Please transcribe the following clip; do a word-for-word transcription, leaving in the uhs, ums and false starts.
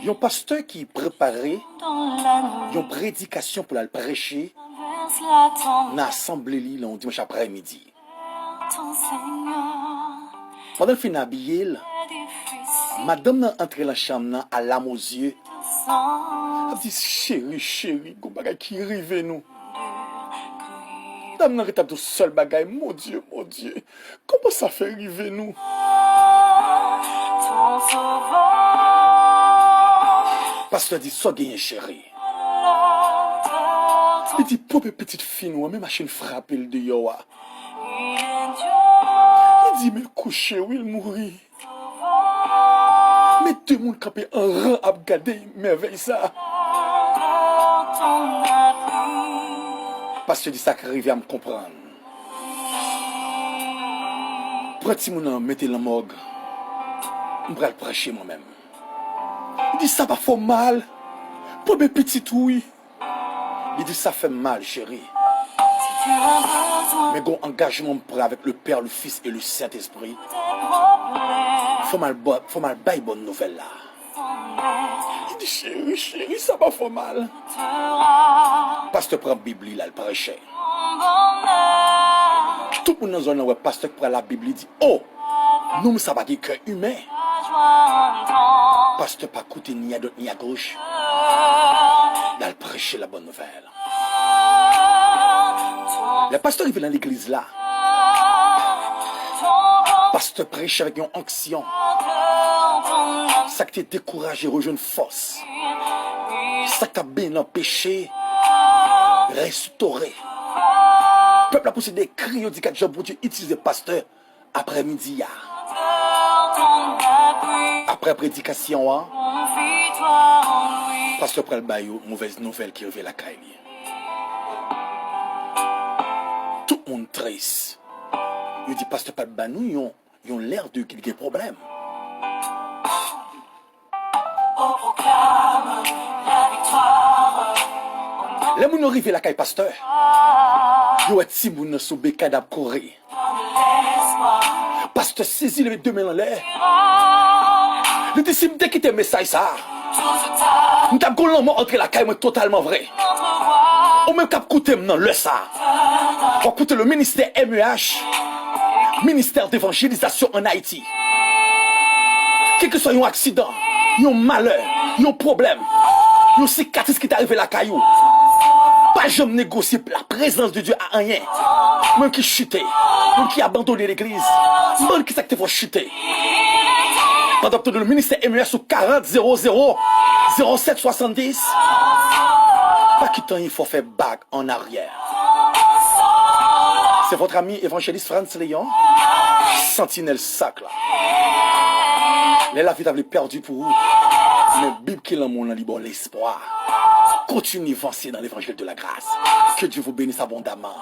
Yon pastè ki prepare yon predikasyon pou l al preche nan asanble li nan yon dimanch aprèmidi. Pandan l fin abiye l, madanm nan antre nan chanm nan a lame aux yeux. Ap di, "Cheri, cheri, gon bagay ki rive nou." Dam nan ret ap di yon sèl bagay, "Mon Dieu, mon Dieu, kòman sa fè rive nou?" Pastè di, "Sa w genyen, cheri?" Li di, "Pwope pitit fi nou an, men machin frape l deyò a." Li di, "Men kouche wi, l mouri." Men de moun kanpe an ran ap gade mèvèy sa. Pastè di, "Sa k rive a, m konprann. Pran timoun nan, mete l nan mòg. M pral preche mwen menm." Li di, "Sa pa fè w mal? Pwope pitit ou wi." Li di, "Sa fè m mal, cheri. Men gon angajman m pran avèk le Père, le Fils et le Saint-Esprit. Fò m al ba, fò m al bay bòn nouvèl la." Li di, "Cheri, cheri, sa pa fè w mal." Pastè pran Bib li, l al preche. Tout moun nan zòn nan wè pastè k pran Labib, li di, "O! Nonm sa pa gen kè imen." Pastè pa koute ni a dwat ni a goch. L al preche la bonne nouvelle. Lè pastè rive nan legliz la, pastè preche avèk yon onksyon. Sa k te dekouraje rejwenn fòs. Sa k t ap benyen nan peche restore. Pèp la pouse de kri, yo di, "Gad jan Bondye itilize pastè aprèmidi a." Aprè predikasyon an, pastè pral ba yo movèz nouvèl ki rive lakay li. Tout moun tris. Yo di, "Pastè pa t ba nou yon, yon lè de ke l gen pwoblèm." Lè moun yo rive lakay pastè, yo wè timoun nan sou bekad ap kouri. Pastè sezi, leve de men l anlè. Li di, "Si m te kite mesaj sa a, m t ap gon lanmò antre lakay mwen totalman vre." Ou menm k ap koute m nan lè sa a, w ap koute le ministère M E H, Ministère d'Évangélisation en Haïti. Kèlkeswa yon aksidan, yon malè, yon pwoblèm, yon sikatris ki ta rive lakay ou, pa janm negosye la présence de Dieu a anyen. Moun ki chite, moun ki abandone legliz, moun ki sa k te fè w chite. Pandan w ap tande le ministère M E H sou karant zewo zewo zewo sèt swasanndis, pa kite anyen fè w fè bak en arrière. C'est votre ami évangéliste Frantz Léon, sentinèl sak la. Lè lavi ta vle pèdi pou ou, men Bib ki lanmou nan li ba w lespwa. Kontinye vanse nan levanjil de la gras. Que Dieu vous bénisse abondamment.